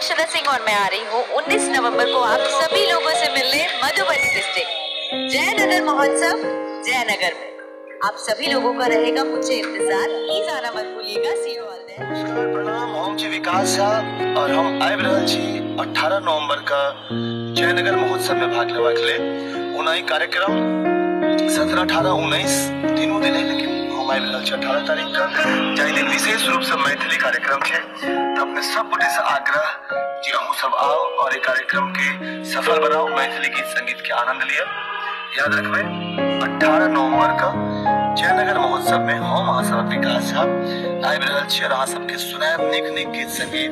अक्षरा सिंह और मैं आ रही हूँ 19 नवंबर को आप सभी लोगों से मिलने मधुबनी डिस्ट्रिक्ट जयनगर महोत्सव जयनगर में। आप सभी लोगों का रहेगा मुझे इंतजार, प्लीज आना मत भूलिएगा। See you all there. नमस्कार, प्रणाम। हम छी विकास झा और हम आबि रहल छी 18 नवंबर का जयनगर महोत्सव में भाग लेबाक लेल। ओना ई कार्यक्रम 17, 18, 19 तीनों दिन है, लेकिन हम आबि रहल छी 18 तारीख का, जाहि दिन विशेष रूप से मैथिली कार्यक्रम है। तो अपने सब गोटे से आग्रह जे अहूँ सब आओ और ई कार्यक्रम के सफल बनाओ, मैथिली गीत संगीत के आनंद लिअ। याद रखबै 18 नवंबर का जयनगर महोत्सव में हम अहाँ सब विकास झा आबि रहल छी और अहाँ सबके सुनायब नीक नीक गीत संगीत,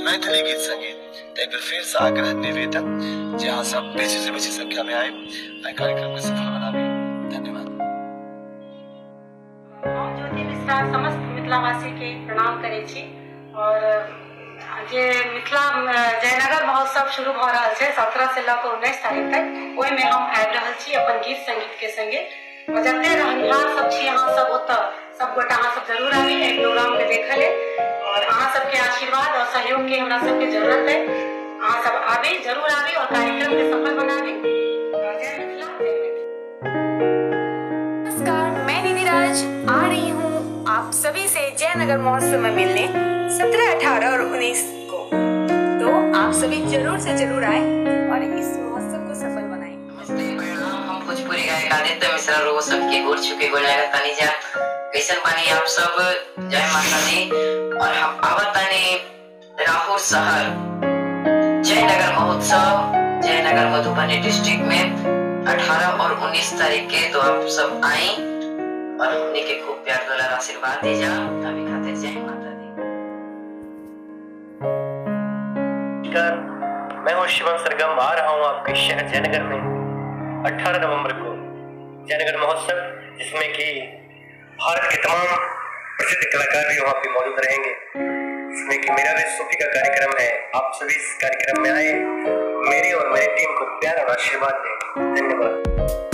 मैथिली गीत संगीत। तो एक बेर फिर से आग्रह निवेदन जे अहाँ सब बेसी से बेसी संख्या में आबि एहि कार्यक्रम के सफल बनाबी। धन्यवाद। हम ज्योति मिश्रा समस्त मिथिलावासी के प्रणाम करै छी और जे मिथिला जयनगर महोत्सव शुरू भऽ रहल छै 17 से लऽ कऽ 19 तारीख तक, ओहिमे हम आबि रहल छी अपन गीत संगीत के संगे। और जते रहनिहार सब छी अहाँ सब ओतऽ सब गोटा अहाँ सब जरूर आबी एहि प्रोग्राम के देखऽ लेल और अहाँ सबके आशीर्वाद और सहयोग के हमरा सबके जरूरत है। अहाँ सब आबी, जरूर आबी और कार्यक्रम के सफल बनाबी। जय मिथिला, जय मिथिला। नमस्कार, मैं निधि राज आ रही हूँ आप सभी से जयनगर महोत्सव में मिलने 17, 18 और 19 को। तो आप सभी जरूर से जरूर आए और इस महोत्सव को सफल बनाएं। नमस्ते, हम भोजपुरी गायक आदित्य मिश्रा लोगों सबके गोर छुके गोर लागत तानी जा। कैसन बानी आप सब? जय माता दी। और हम आवत तानी राहुल शहर जयनगर महोत्सव जयनगर मधुबनी डिस्ट्रिक्ट में 18 और 19 तारीख के, तो आप सब आए और हमने के खूब प्यार दुलार आशीर्वाद दे जा। अभी खातिर जय माता दी। नमस्कार, मैं हूँ शिवम सरगम, आ रहा हूँ आपके शहर जयनगर में 18 नवंबर को जयनगर महोत्सव, जिसमें कि भारत के तमाम प्रसिद्ध कलाकार भी वहाँ पे मौजूद रहेंगे, जिसमें कि मेरा भी सूफी का कार्यक्रम है। आप सभी इस कार्यक्रम में आए, मेरे और मेरी टीम को प्यार और आशीर्वाद दें। धन्यवाद।